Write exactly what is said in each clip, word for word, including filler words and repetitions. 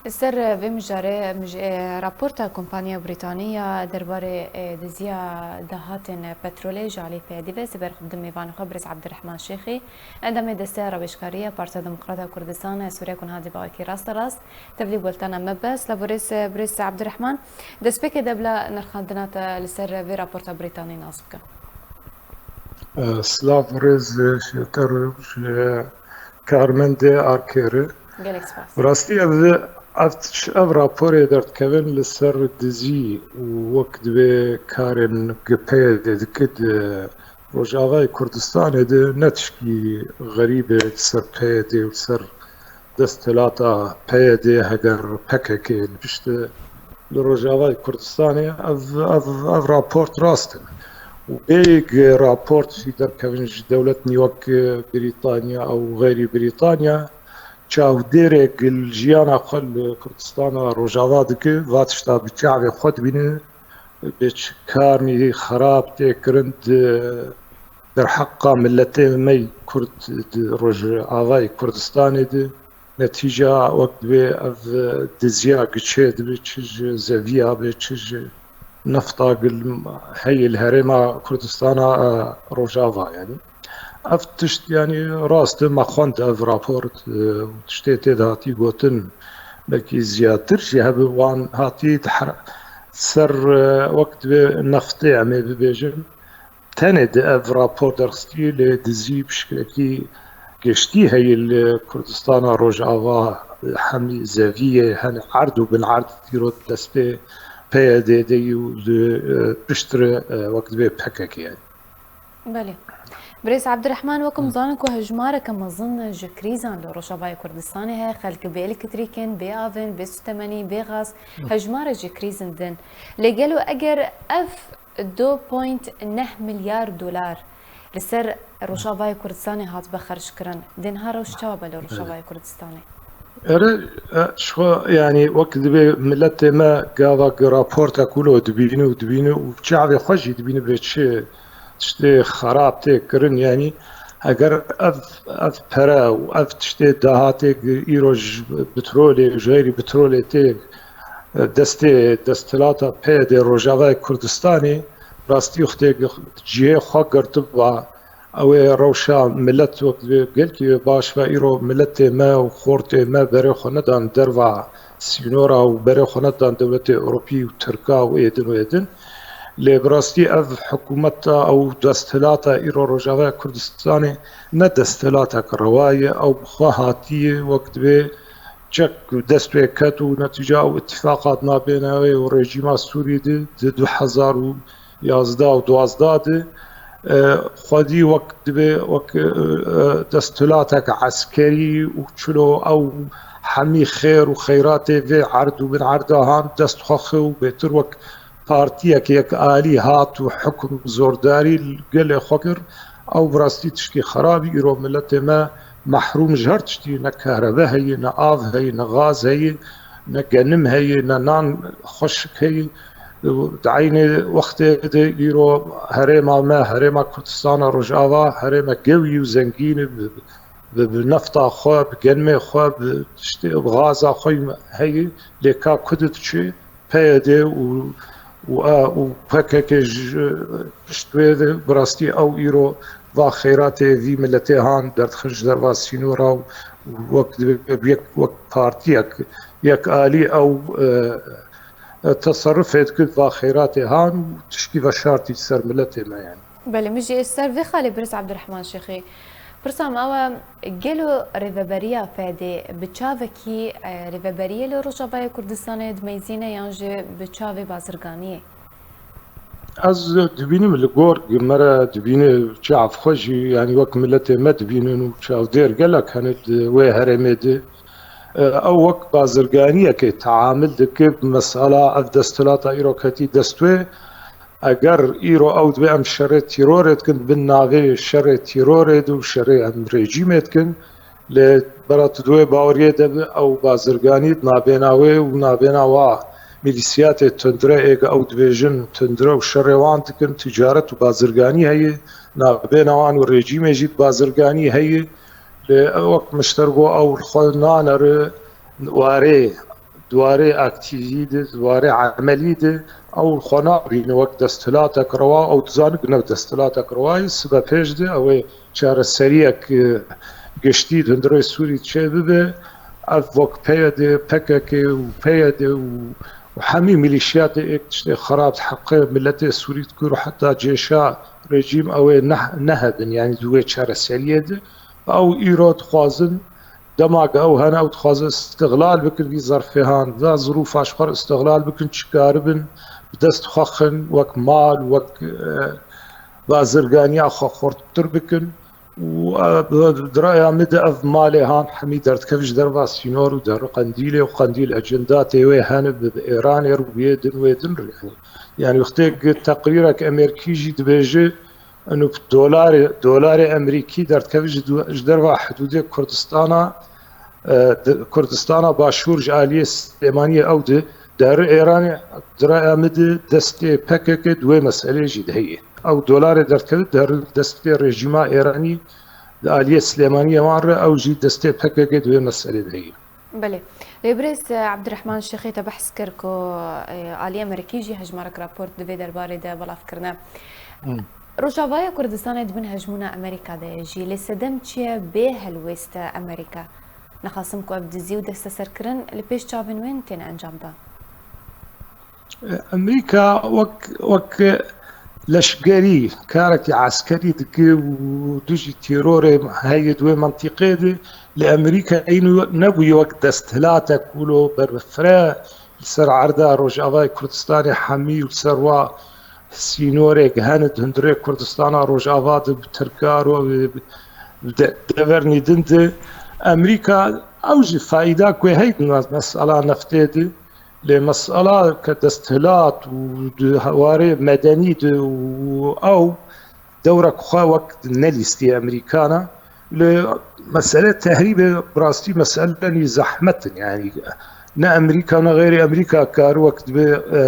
Li ser vê mijarê, mij-, e, raporta Kompaniya Brîtanî ya derbarê, e, diziya dahatên petrolê ji alî P Y D ve, ez ê berxwe bidim mêvanê xwe, birêz Abdurrahman Şêxî, endamê Desteya Rawêjkarî ya Partiya Demokrata Kurdistan, e, Sûriye ku niha dê bi awekî rasterast tevlî weltana me be. Silav û rêz, e, birêz Abdurrahman. Destpêkê de bila nirxandina te li ser vê raporta Brîtanî nas bikim. E, silav û rêz, e, ji te re, ji karmendê Arkerê. Gelek spas. Bi rastî ev, ev, ev raporê derdikevin li ser dizî û wek divê karên P Y D dike di Rojavayê Kurdistanê de ne tişkî xerîb e li ser P Y D û li ser desthilata P Y D, heger P K K li pişt e li Rojavayê Kurdistanê, ev, ev, ev raport rast in. Û bêyî ku raport jî derkevin ji dewletên wek Brîtanya û xeyrî Brîtanya, çavdêrek li jiyana xwe li Kurdistana Rojava dike, va tişta bi çavê xwe dibîne, bi çi karmî xerab tê kirin di derheqa miletê me yî Kurd di Rojavayê Kurdistanê de. Netîca wek divê ev diziya giçê dibe, çi ji zeviya be, çi ji nefta gil heye li herêma Kurdistana, e, Rojava, yanî. Ev tişt, yanî, rast e, me xwend ev raport, e, û tiştê tê de hatî gotin, belkî ziyatir jî hebe wan hatî di her-, ser, e, wek divê neftê em ê bibêjin. Tenê di ev rapor derxistî, lê dizî pişkekî giştî heye li Kurdistana Rojava, hemî zeviyê, hene erd û bin erd dîro destê P Y D de yî û di, e, piştre, e, wek divê P K K ye. Belê. Birêz Abdurrahman, wek em zanin ku hejmareke mezin ji krîzan li Rojavayê Kurdistanê heye, xelk bê elektrîk in, bê av in, bê sutemenî, bê gaz, hejmarek ji krîzin din. Lê gelo eger ev du point neh milyar dolar li ser Rojavayê Kurdistanê hatibe xerckirin, dê niha rewş çawa be li Rojavayê Kurdistanê? Ere, e, ji xwe, yanî, wek divê miletê me gava ku raportek wilo dibîne û dibîne û çavê xwe jî dibîne bê çi tiştê xerab tê kirin, yanî, eger ev, ev pere û ev tiştê dahatê ku îro ji petrolê, ji xeyrî petrolê tê, e, destê desthilata P Y D Rojavayê Kurdistanê, rastî wextê cihê xwe girtiba, ew ê rewşa milet wek divê gelkî wê baş be, îro miletê me û xortê me berê xwe nedan derva sînora û berê xwe nedan dewletê Ewropî û Tirka û êdin û êdin. Lê bi rastî ev hikûmeta ew desthilata îro Rojavaya Kurdistanê ne desthilatek rewa ye, ew bi xwe hatiye wek divê çek dest pê ket û netîca ew îtîfaqa di navbêna wê û rejîma Sûrî de di du hezar û yazdeh û duwazdeh de, e, xwedî wek divê, wek, e, e, desthilatek eskerî û çilo ew hemî xêr û xeyratê vê erd û bin erda han dest xwe xwe û bêtir wek partiyek yekalî hat û hukm zordarî li gelê xwe kir. Ew bi rastî tişkî xerabî îro miletê me mehrûm ji her tiştî, ne kehrebe heye, ne av heye, ne gaz heye, ne genim heye, ne nan xweşik heye. Di eynê wextê de îro herêma me, herêma Kurdistana Rojava, herêmek gewî û zengîn e, bi, bi, bi nefta xwe, bi genimê xwe, bi tiştê, bi gaza xwe heye, lê ka ku diçe, P Y D û, û a, û P K K ji pişt wê de, bi rastî ew îro va xeyratê vî miletê han derdixin ji derva sînora û wek, wek, wek partiyek yekalî ew, e, e, teserrufê dikir va xeyratê han û tişkî veşartî ser miletê me, yanî. Belê, min jî ê ser vê xalê birêz Abdurrahman Şêxî. Pirsa me ew e, gelo rêveberiya P Y D bi çavekî, e, rêveberiyê li Rojavayê Kurdistanê dimeyzîne yan jî bi çavê bazirganiyê? Ez dibînim li gor me re dibîne çav xwe jî, yanî wek miletê me dibînin û çavdêr gelek hene di wê herêmê de. E, ew wek bazirganiyekê teamil dike, mesela ev desthilata îro ketî dest wê, eger îro ew divê em şerê tîrorê dikin, bin navê şerê tîrorê de û şerê em rejîmê dikin, lê bera tu di wê baweriyê de bi, ew bazirganî di navbêna wê û navbêna wa mîlîsiyatê tundre ê ku ew dibêjin tundre û şerê wan dikin, ticaret û bazirganî heye, navbêna wan û rejîmê jî bazirganî heye, lê wek min ji te re got ew li xwe nanere warê di warê aktîvî de, di warê emelî de ew xwe nabîne wek desthilatek rewa, ew dizane ku ne desthilatek rewa ye, sibe pêş de ew ê çareseriyek, e, giştî di hundirê Sûrî çêbibe. Ev wek P Y D, P K K û P Y D û, û hemî milîşiyatê êk tiştê xerab di heqê miletê Sûrî dikir û heta cêşa rejîm ew ê neh-, nehebin, yanî di wê çareseriyê de. Ew îro dixwazin, dema ku ew hene, ew dixwazin îstixlal bikin vî zerfê han, va zirûfa ji xwe re îstixlal bikin, çi karibin bi dest xwe xin, wek mal, wek, e, bazirganiya xwe xurttir bikin. Û, e, di raya min de ev malê han hemî derdikeve ji derva sînor û der Qendîlê û Qendîl ecendatê wê hene bi, bi Êranê re û wê din, wê din re. Yanî, yanî wextê ku teqrîrek Amerîkî jî dibêje, û dolarê, dolarê Amerîkî derdikeve ji du-, ji derva hidûdê Kurdistana, e, di-, Kurdistana Başûr ji aliyê Silêmaniyê ew di, di herî Êranê di raya min de destê P K K di wê meselê jî de heye. Ew dolarê derdikeve di herî destê rejîma Êranî di aliyê Silêmaniyê wan re, ew jî destê P K K di wê meselê de heye. Belê. Lê birêz, e, Ebdirehman Şêxê te behs kir ku, e, aliyê Amerîkî jî hejmarek raport di vê derbarê de belav kirine. Hmm. Rojavaya Kurdistanê di bin hejmûna Amerîka de ye jî, lê sedem çi ye bê helwêst e Amerîka? Nexasim ku ev dizî û desteserkirin li pêş çavên wên tên encamdan. Amerîka wek, wek leşkerî karekî eskerî dike û dijî terorê heye di wê mintîqê de, lê Amerîka îno nebûye wek desthilatek wilo berbifre li ser erda Rojavayê Kurdistanê hemî û li ser wa sînorê ku hene di hundirê Kurdistana Rojava de bi tirkar û bi, bi de-, devernî din de. Amerîka ew jî faîda ku heye di mes-, mesela neftê de, lê mesela ke desthilat û di warê medenî de û ew dewrek xwe wek ne lîstê Amerîkan e. Lê mesele tehrîbê bi rastî meseleyî zehmet in. Yanî ne Amerîka ne xeyrê Amerîka kar wek dibe, e,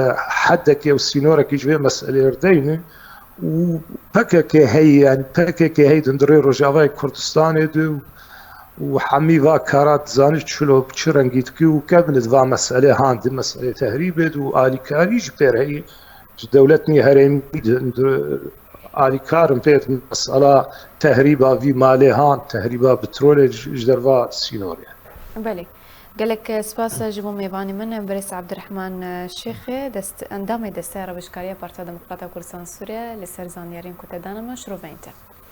hedekê û sînorekî ji vê meselê re deyne. Û P K K heye, yanî P K K heye di hundirê Rojavayê Kurdistanê de û hemî va kara dizane çilo bi çi rengî dike û kevin di va meselê han de, meselê tehrîbê de û alîkarî ji pêr heye ji dewletên herêmî de, de alîkar in pê di mesela tehrîba vî malê han, tehrîba petrolê ji, ji derva sînorê. Belê. Gelek spas ji bo mêvanê min, birêz Ebdirehman Şêxê, dest-, endamê Desteya Rewşkariya Partiya Demokrata Kurdistan Sûriye, li ser zanyariyên ku te dane me, şiroveyên te.